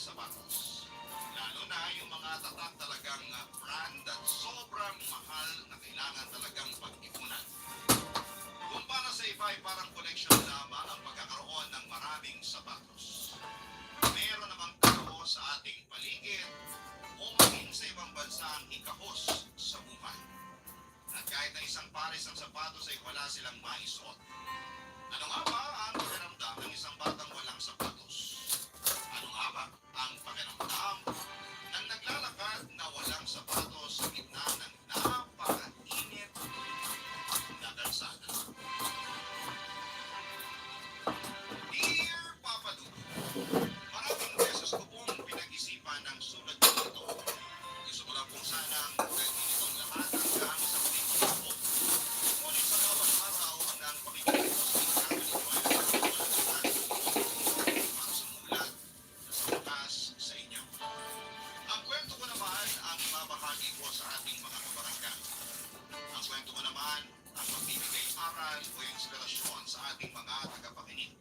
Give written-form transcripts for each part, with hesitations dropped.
sapatos. Lalo na yung mga tatak talagang brand at sobrang mahal na kailangan talagang pag-ipunan. Kung para sa iba ay parang koleksyon lamang ang pagkakaroon ng maraming sapatos. Meron namang tao sa ating paligid o maging sa ibang bansa ang ikahos sa buhay. At kahit na isang pares ng sapatos ay wala silang maisuot. Ano nga ba ang pakiramdam ng isang batang walang sapatos? Ano nga ba ang pakiramdam ng naglalakad na walang sapatos sa gitna ng napakainit na kalsada? Dear Papa Dudu, maraming beses ko pong pinag-isipan ng sulat ko ito. Gusto ko lang pong sanang gawin itong lahat hanggang sa muling pag-ako. Ngunit sa bawat araw ng pakikinig ko sa para sa mulat na sa wakas sa inyo. Ang kwento ko naman ang ibabahagi ko sa ating mga kabarangay. Ang kwento ko naman ang magbibigay aral o inspirasyon sa ating mga tagapakinig.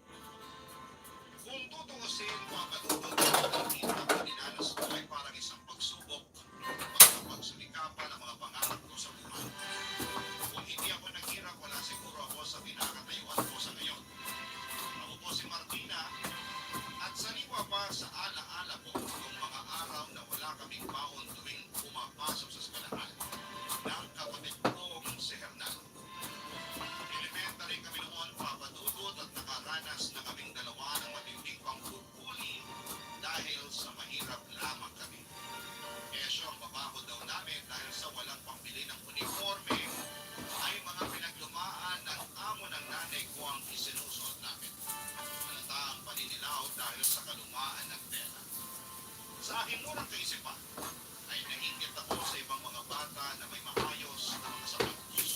Kung tutuusin, papatutog ang hirap na dinanas ko ay parang isang pagsubok para pagsulikapan ang mga pangarap ko sa buhay. Kung hindi ako naghirap, wala siguro ako sa pinakatayuan ko sa ngayon. Ako po si Martina at saliwa pa sa alaala ko yung mga araw na wala kaming baon tuwing pumapasok sa eskwelahan ng kapatid kong si Hernan. Elementary kami noon, papadudot at nakaranas na kaming dalawa ng matinding pangpupuli dahil sa mahirap lamang kami. Kesyo ang babaho daw namin dahil sa walang pambili ng uniforme ay mga pinaglumaan ng amo ng nanay ko ang isinusuot namin. Halata ang paninilaw dahil sa kalumaan ng pera. Sa aking murang kaisipan ay nainggit ako sa ibang mga bata na may maayos na mga sapatos.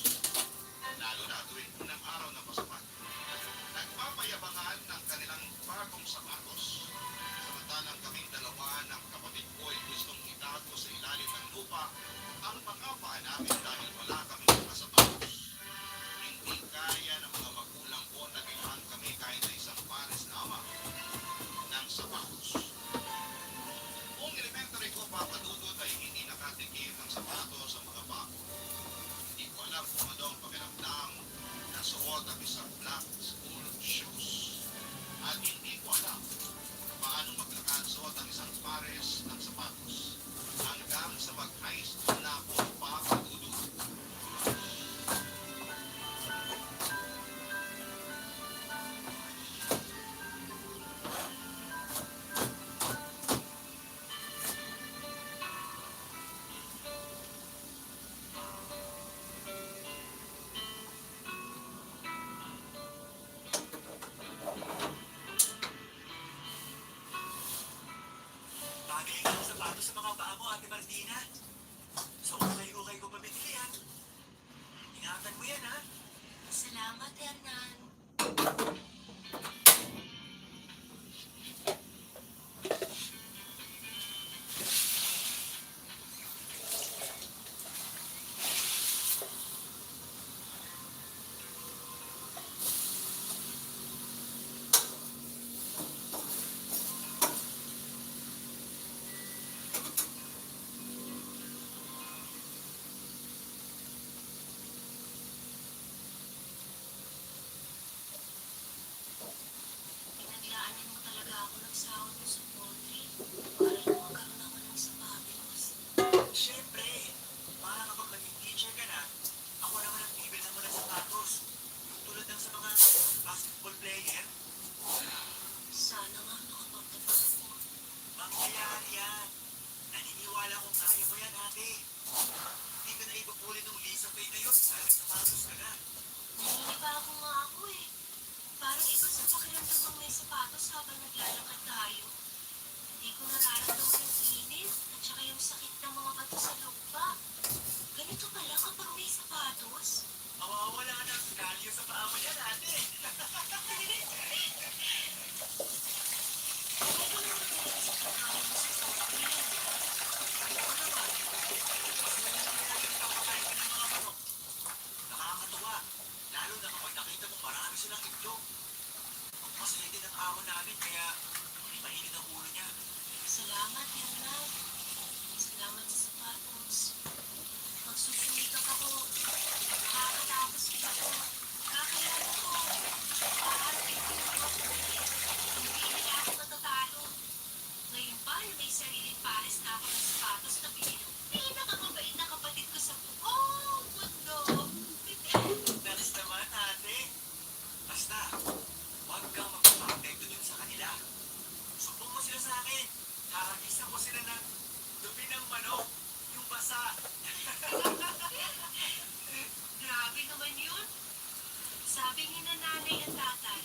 Lalo na tuwing unang araw ng pasukan. Nagpapayabangan ng kanilang bagong sapatos. Samantalang kaming dalawa ng kapatid ko ay gustong itago sa ilalim ng lupa ang mga paa namin dahil wala kaming mga sapatos. Hindi kaya ng mga magulang ko na bilhan kami kahit na isang pares lamang ng sapatos. Kung elementary ko, papadudot ay hindi nakatikim ng sapatos sa mga bago. Hindi ko alam kung ano ang pakiramdam na suot ang isang black school shoes. At hindi ko alam paano maglakad suot ang isang pares ng sapatos. Hanggang sa mag-high school na ako, papadudot. Bagay ang sapatos sa mga paa mo, Ate Martina. So, ukay-ukay ko pabibili yan. Ingatan mo yan, ha? Salamat, Hernan. Salamat, Hernan. Salamat sa sapatos. Magsusulikat ako. Makakatapos dito. Kakayanan ko. Paharapin ko yung mga huli. Hindi nila ako matatalo. Ngayon pa na may sariling pares na ako ng sapatos na binili ng pinakamabait na kapatid ko sa buong mundo. Dalas naman, ate. Basta, huwag kang magpapapekto dun sa kanila. Sumbong mo sila sa akin. Hahagisan ko sila ng dumi ng manok. Yung basa. Grabe naman yun. Sabi ni na nanay at tatay,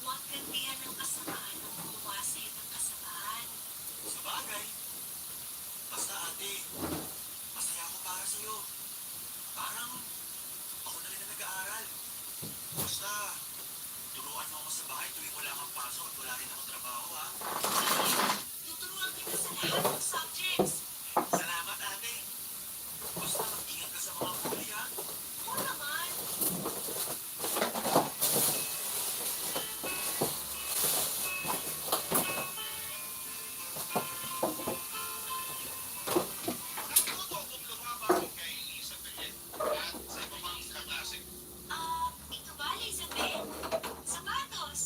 huwag gantihan ng kasamaan ng gumawa sa'yo ng kasamaan. Sa bagay. Basta, ate. Masaya ako para sa'yo. Parang ako na rin na nag-aaral. Basta, turuan mo ako sa bahay tuwing wala kang pasok at wala rin ako trabaho, ha? Tuturuan kita sa lahat ng subjects. Salamat, ate. Basta mag-ingat ka sa mga huli, ha? Oo naman. Natuto akong lumaban kay Isabel at sa iba pang kaklase. Ito ba, Elizabeth? Sapatos.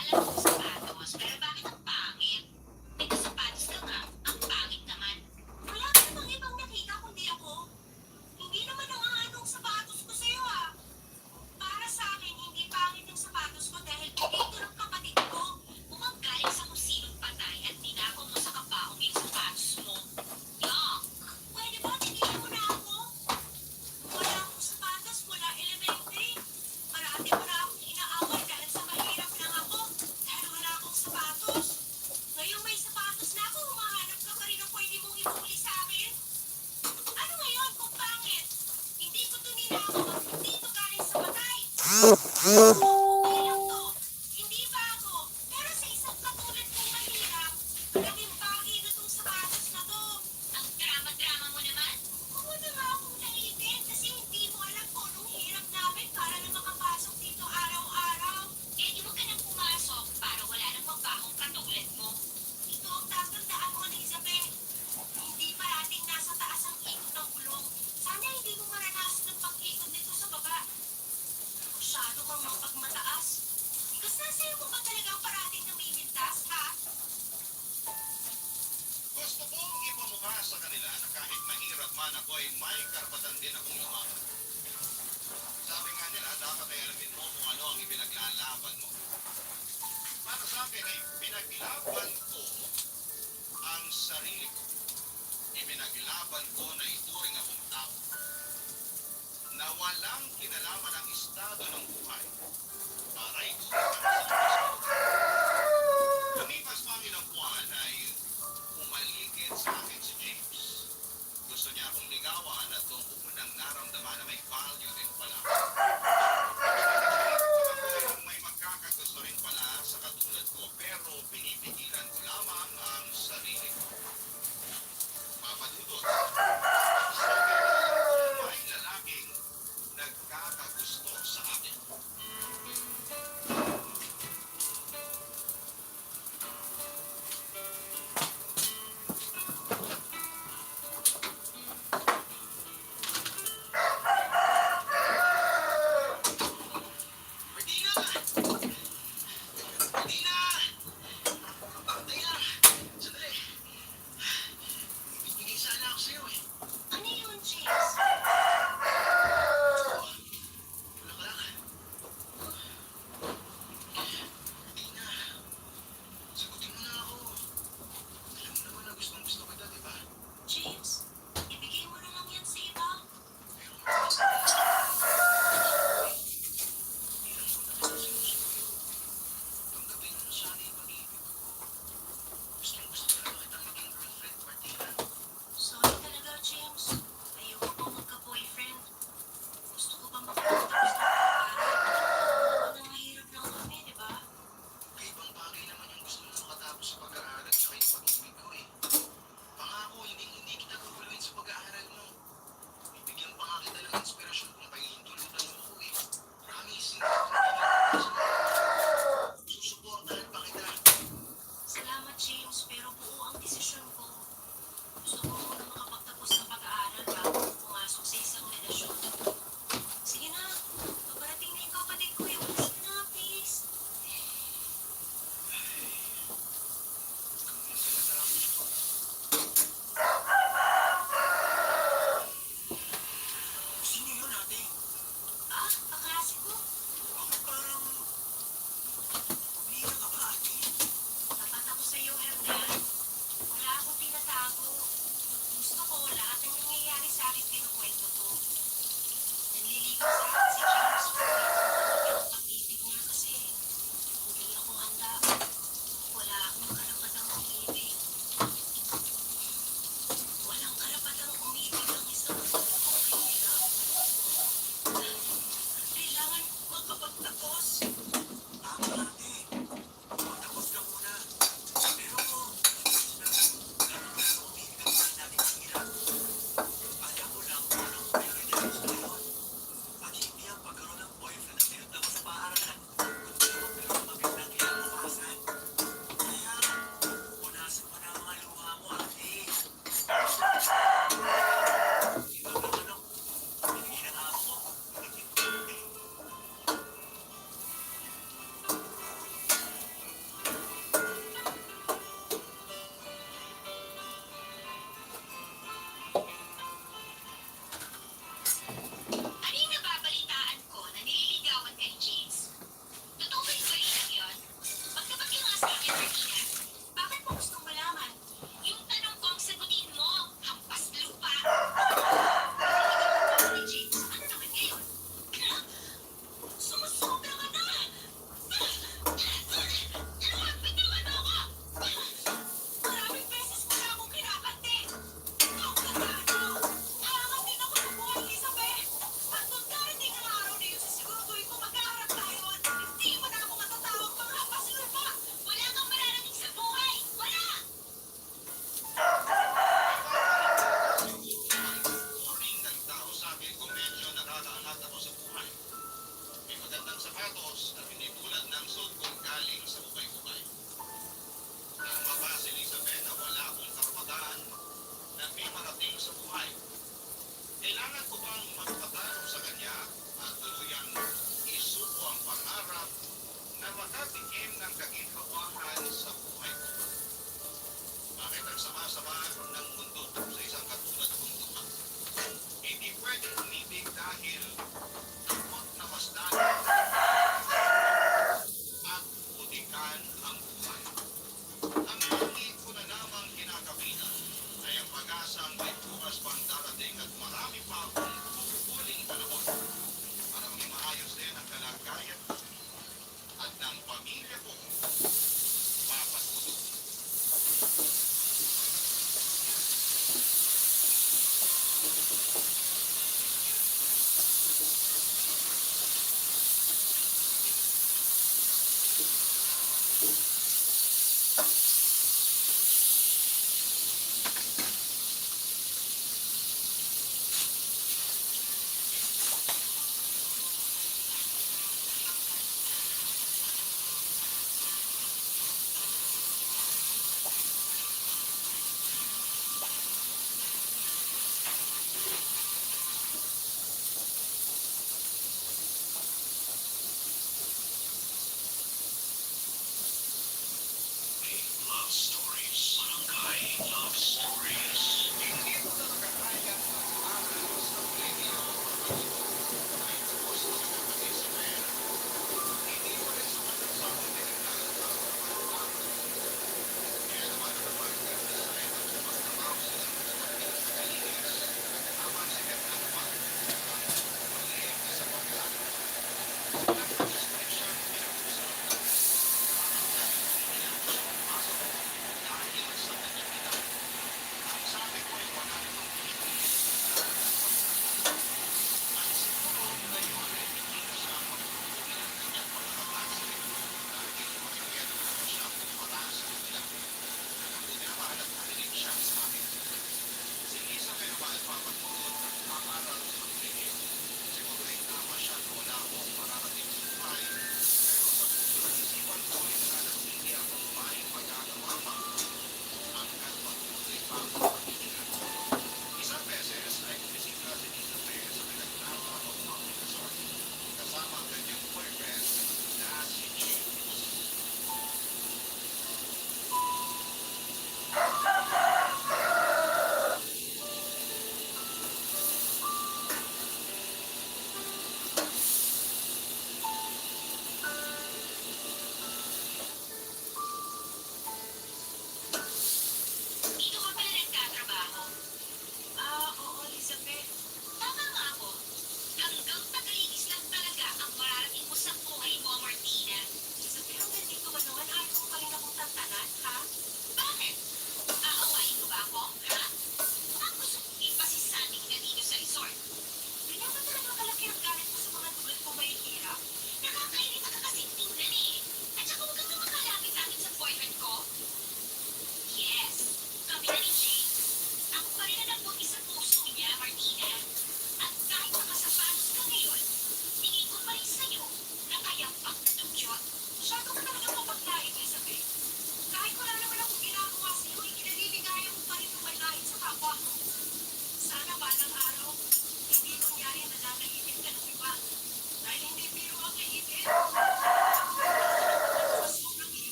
Alam ko sapatos, pero bakit ang pangit? May sapatos ka nga, ang pangit naman. Wala ka namang ibang nakita kundi ako. Hindi naman ang anong sapatos ko sa'yo, ah. Para sa akin, hindi pangit yung sapatos ko dahil bigay ito ng kapatid ko. Mukhang galing sa kung sinong patay at tinapon mo sa kabaong yung sapatos mo. Yuck! Pwede ba tigilan mo na ako? Wala akong sapatos mula elementary. Marami mo na akong inaaway dahil sa mahirap lang ako. Dahil wala akong sapatos. Ngayon may sapatos na ako, humahanap ka pa rin ng pwede mong ibuli sa akin. Ano ngayon kung pangit? Hindi ko ito ninakaw. Hindi ito galing sa patay. Okay lang to. Hindi bago. Pero sa isang katulad kong mahirap, malaking bagay na itong sapatos na to. Ang drama-drama mo naman. Oo na nga akong naitin kasi hindi mo alam kung anong hirap namin para na makapasok dito araw-araw. Eh, di mo ka nang pumasok para wala nang mabahong katulad mo. Ito ang tatandaan mo, Elizabeth. Hindi parating nasa taas ang ikot ng gulong. Sana hindi mo maranasan ang pag-ikot nito sa baba. Masyado kang mapagmataas. Ikaw sa'yo mo ba talagang parating namimintas, ha? Gusto kong ipamukha sa kanila na kahit mahirap man ako ay may karapatan din akong lumaban. Sabi nga nila, dapat ay alamin mo kung ano ang ipinaglalaban mo. Para sa akin ay pinaglaban ko ang sarili ko. Ipinaglaban ko na ituring akong tao. Na walang kinalaman ang estado ng buhay para ituring ang sarili ko. Lumipas pa ang ilang buwan ay umaligid sa akin si James. Gusto niya akong ligawan at doon ko unang naramdaman na may value din pala. May magkakagusto rin pala sa katulad ko pero pinipigilan ko lamang ang sarili ko. Papadudot. May lalaking nagkakagusto sa akin.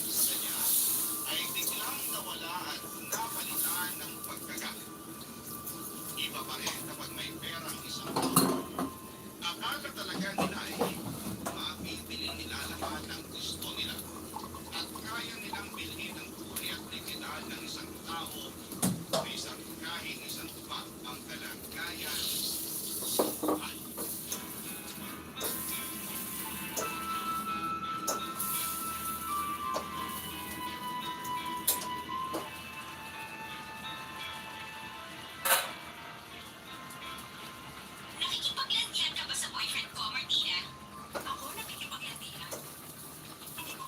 sa kanya ay biglang nawala at napalitan ng pagkagalit. Iba pa rin kapag may perang isang tao. Akala talaga nila ay mabibili nila lahat ng gusto nila at kaya nilang bilhin ang buhay at dignidad ng isang tao na isang kahit isang tupa ang kalagayan sa buhay. Nakikipaglandian ka ba sa boyfriend ko, Martina? Ako nakikipaglandian? Hindi ko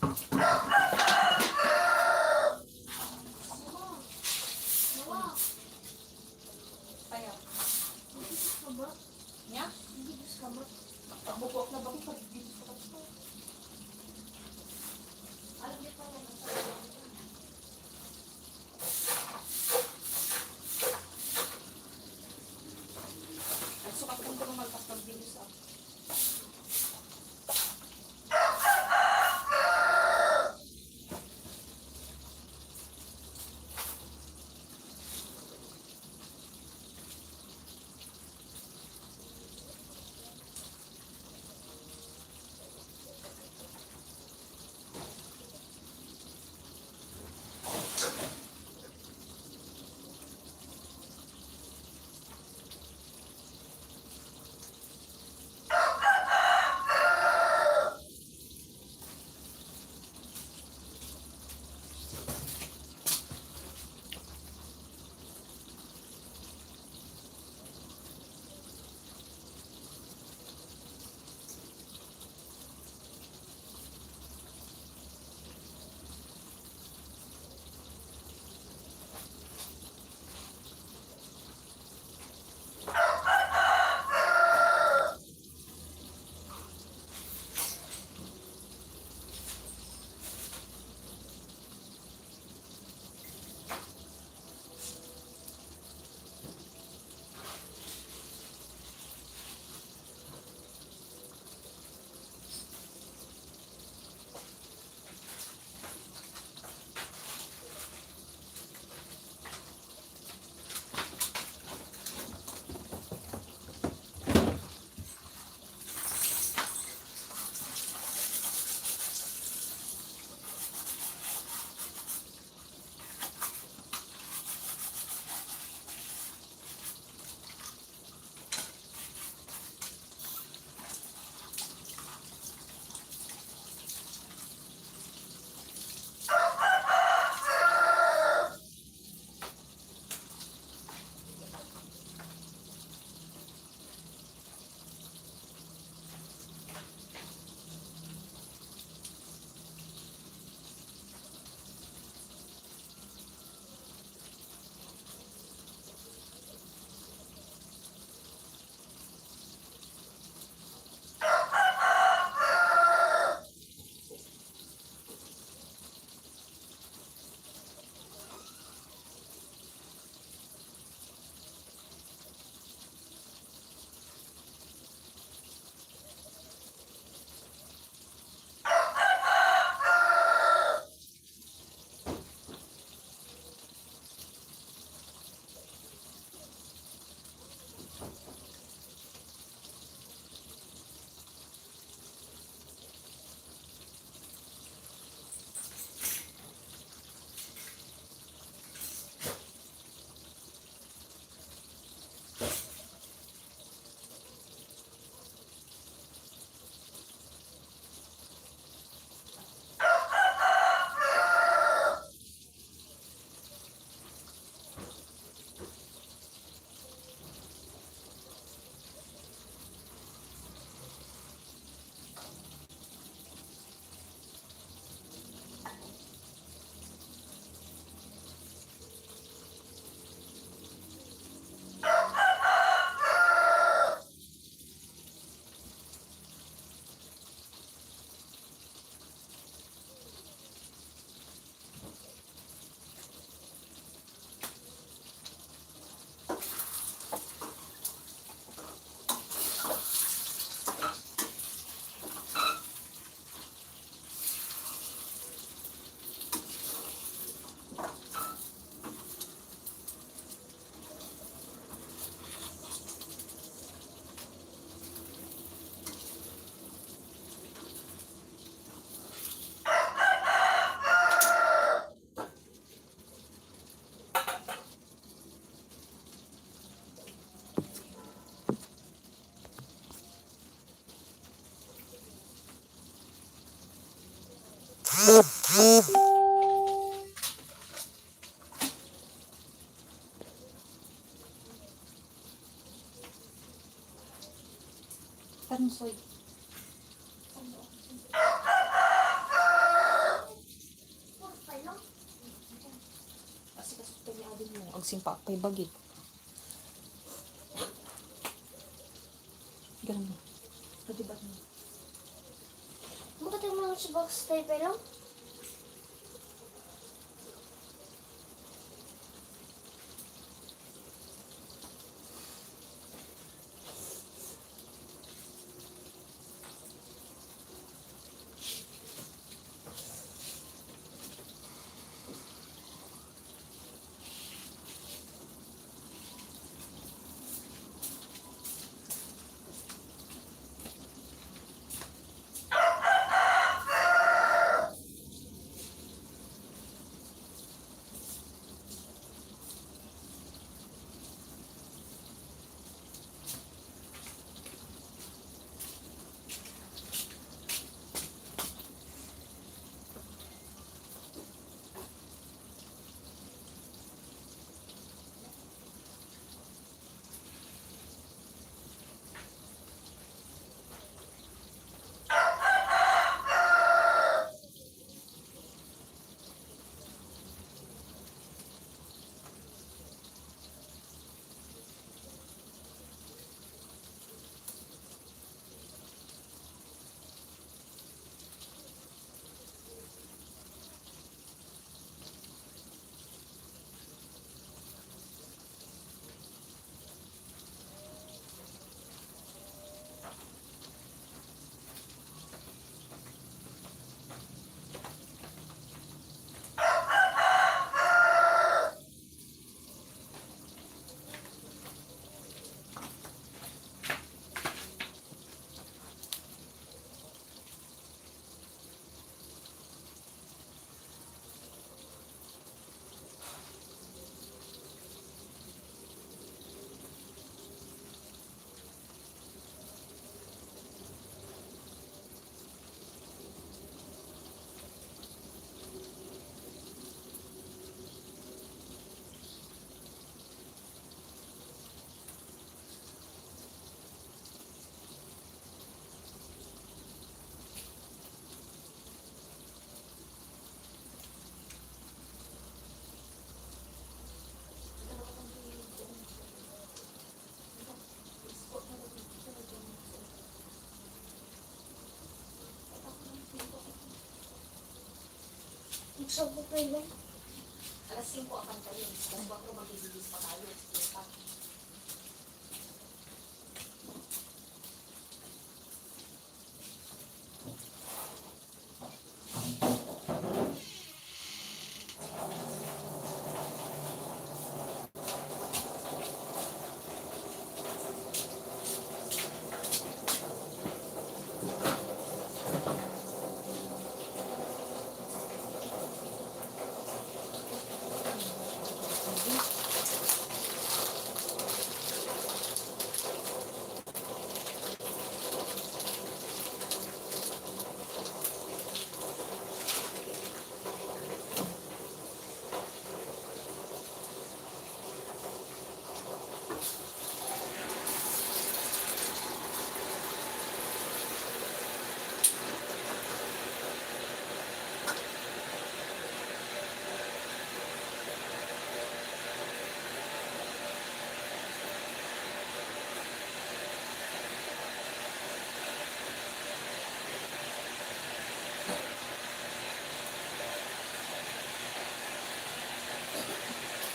Ayaw. Nya? Bubok na ba ko? Ang sukat kong tulong magpastag din sa Tansoy. simpak pa'y bagit. Ganun mo. Pwede ba mo? Bakit yung mga sa box tayo lang? Magsabot na yun. Alas 5 ang kantayin. Alas 4 magigigis pa tayo. Diba?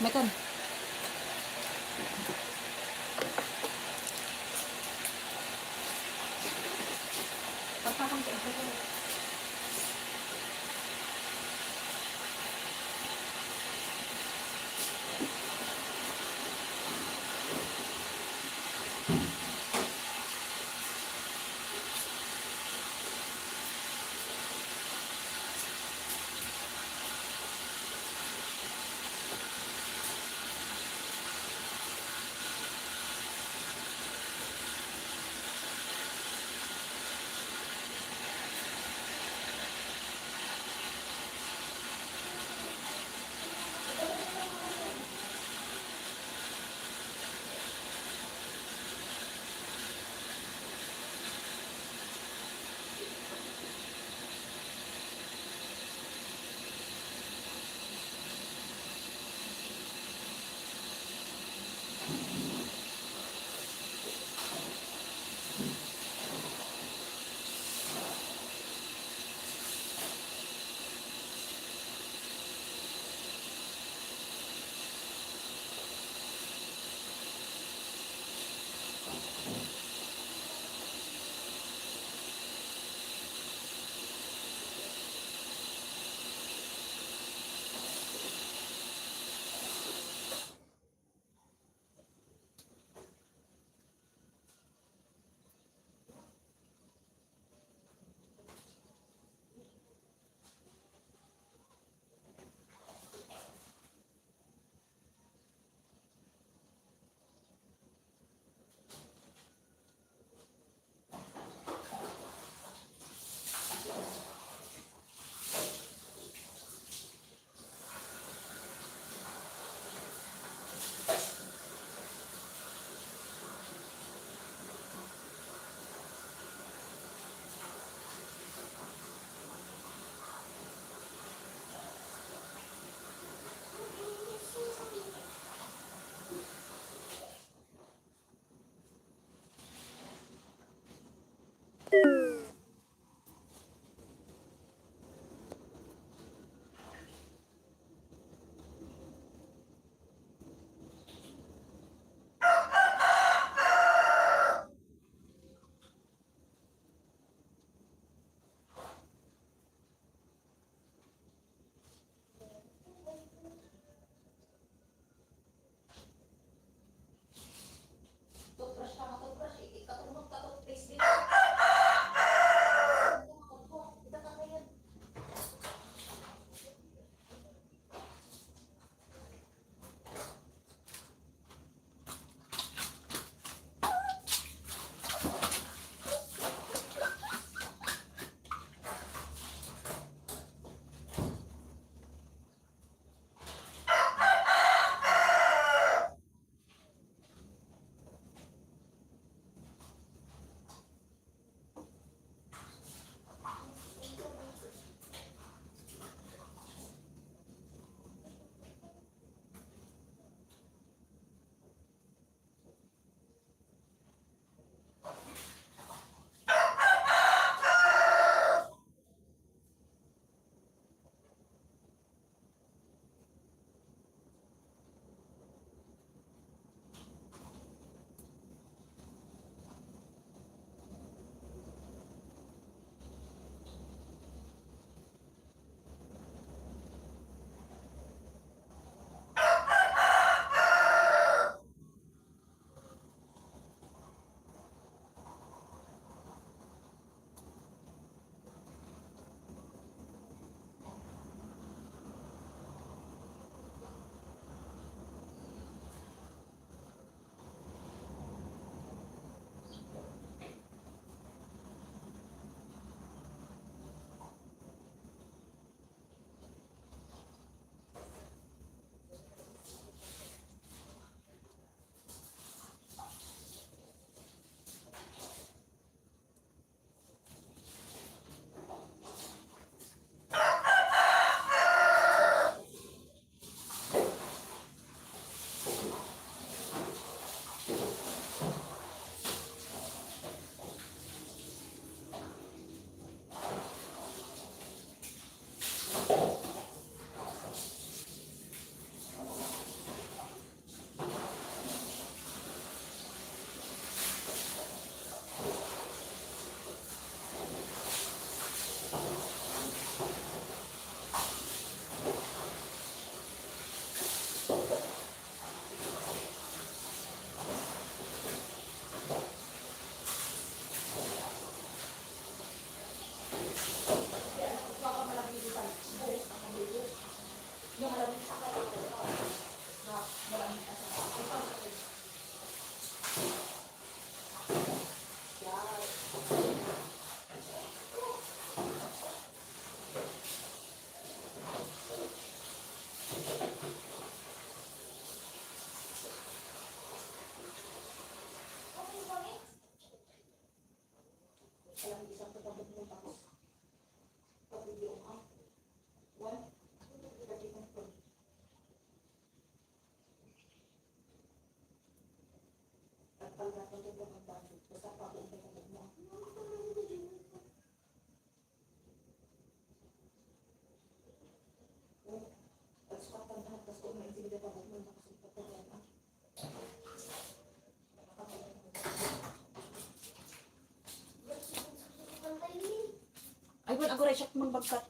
Mekan. Pagkakang ito. Medyo malamig sa kayo. Malamig ka sa kayo. Yan. Alam, isang patabot mo tapos pag-video ka. One, lagi kang phone. At pag napagod ka ng tablet, basta pag-uwi ka mo. Tapos kapag lahat, tapos kung may hindi ka tablet mo, nakasulat ka yan. Ay, wala ako rin siya magbagkat.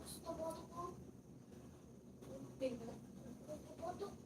Sapato ko. Sapato.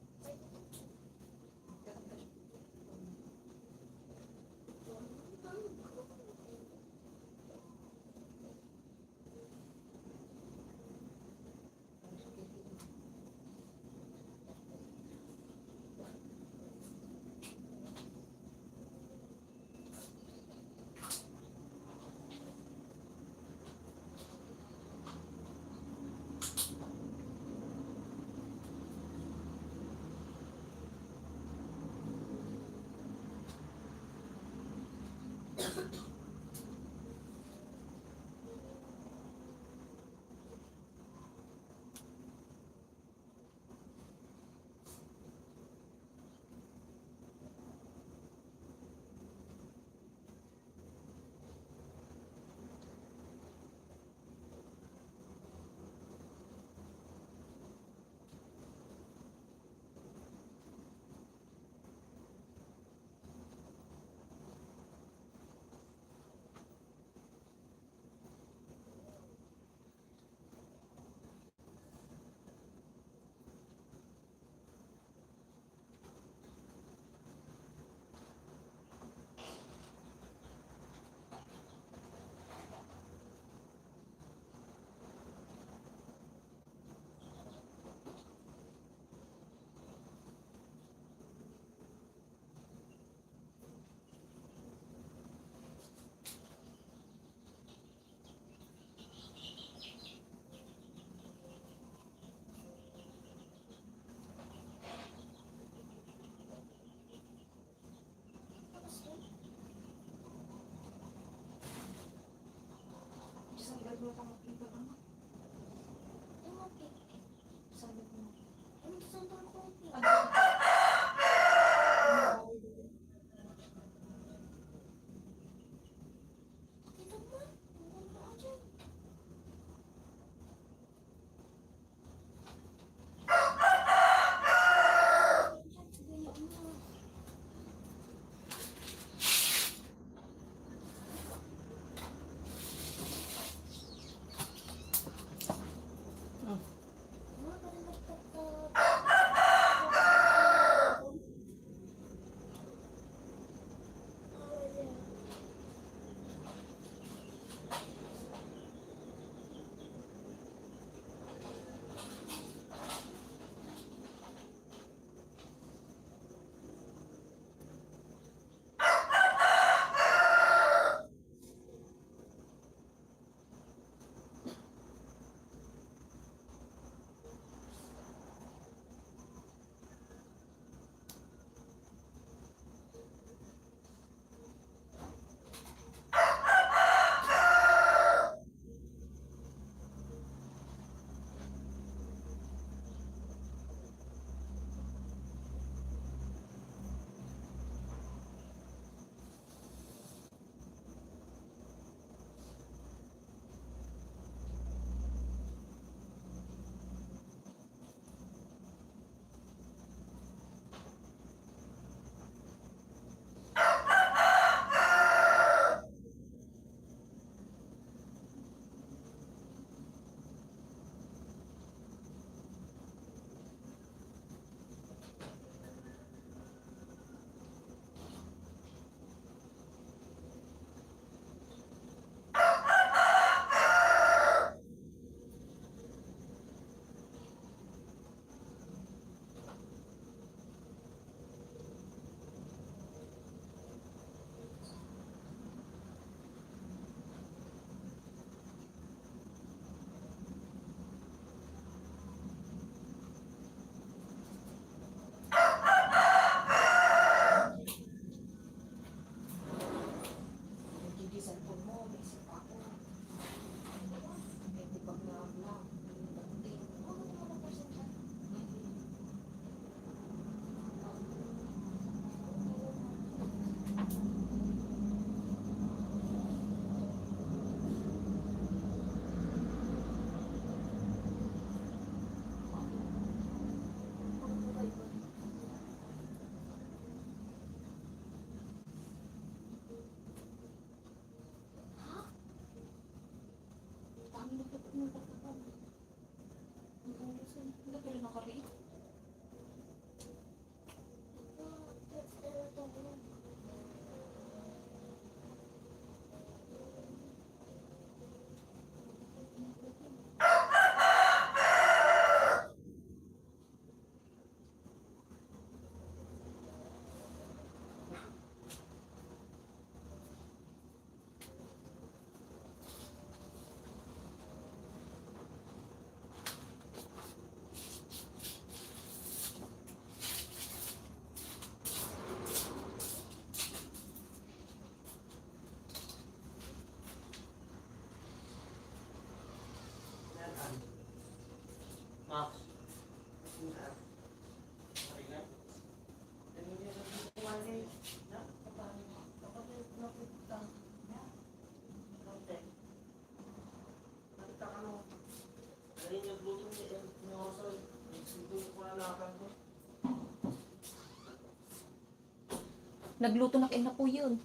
Nagluto na kayo na po yun.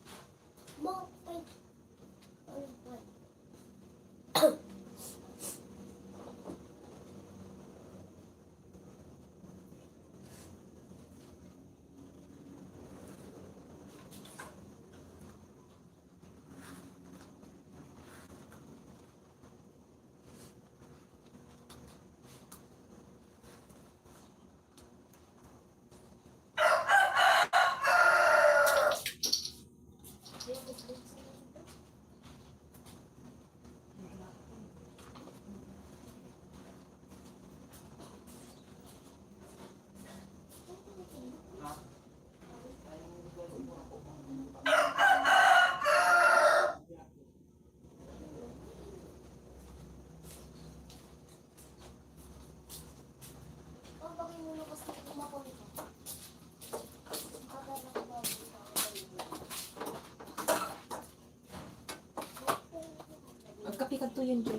Bakit? Ano ba? Ang bagay mo na kasi kumakulit ako. Akala ko ba Magkapikan to yun, Joy.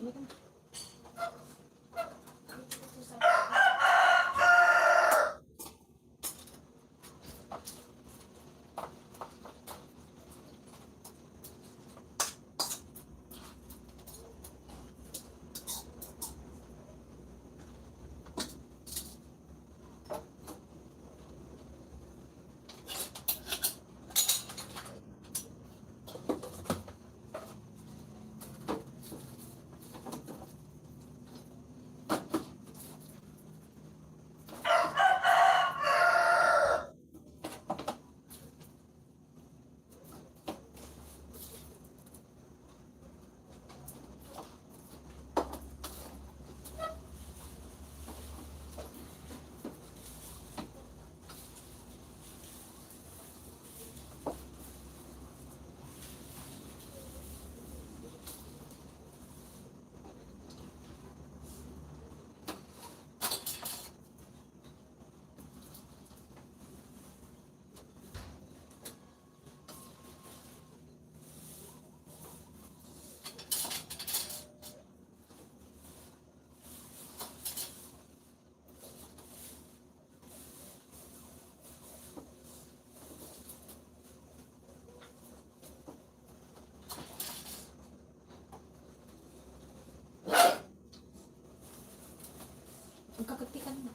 Magkakapikan na.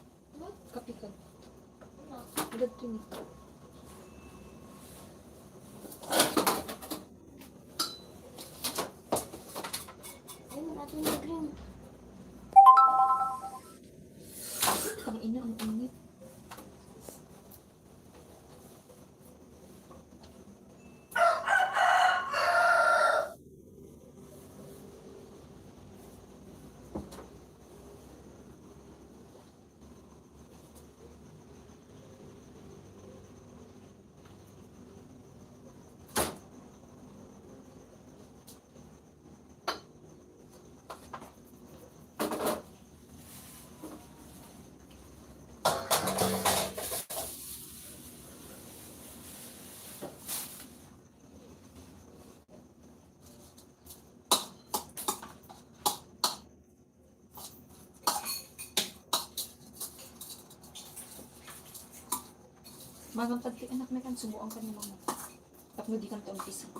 Kapikan. Agad to ni. ayun natin na green. Ang ina, ang init. Magang pagti anak na kan subuan ka ni mama. Tapno di kan to umpisa.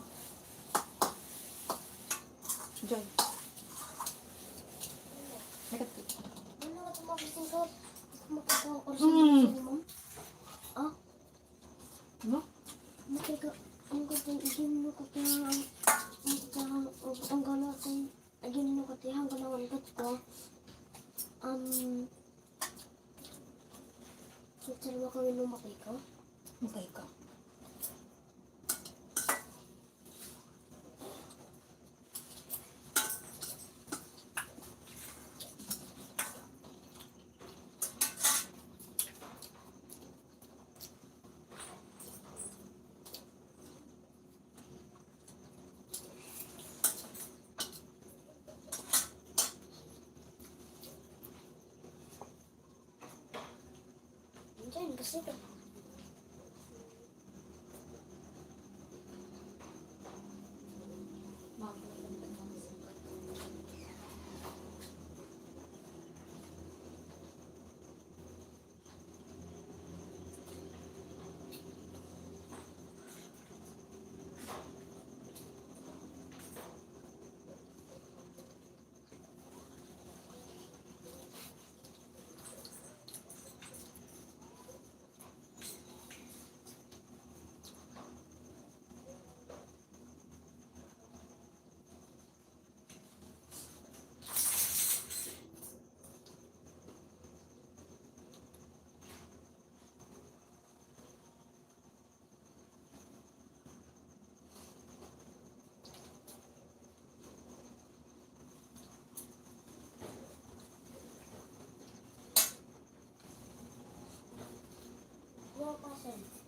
Joy. Nakat. Ano nga tumagising ka? Makagawa ko sa Mm. sa'yo, ma'am. Ah, No? makaga, ang ganda, igin mo ko kaya ang gala ko, igin mo ko kaya ang gala ang gat ko. Saan mo kami lumakay ka? Okay ka. Diyan, kasi ka. Asan?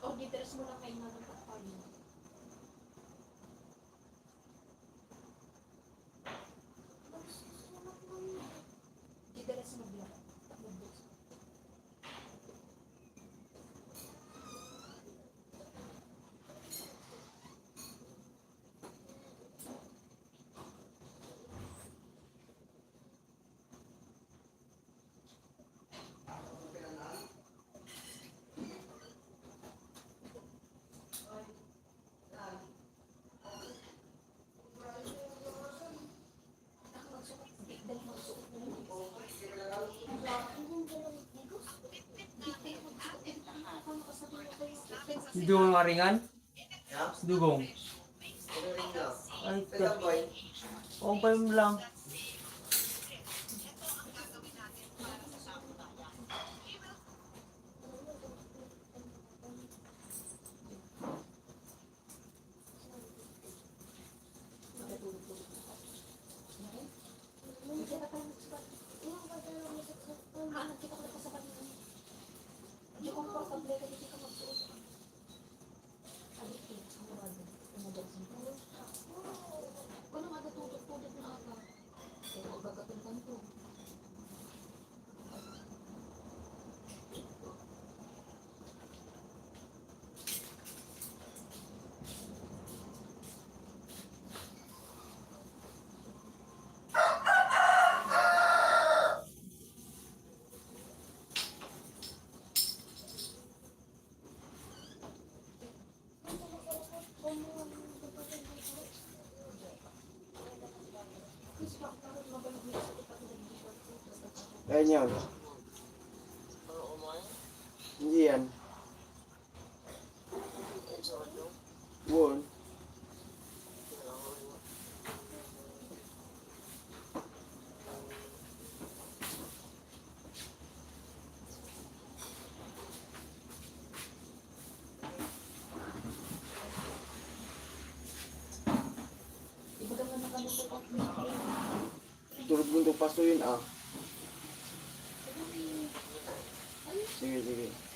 O, diteres mo lang kayo na ng pagpapalit. Diteres mo lang. Dugong maringan? Dugong. Ay, oh, pa lang. Ayan yun. Hindi yan. Won. Turut buntuk pasto yun ah. Sige, sige.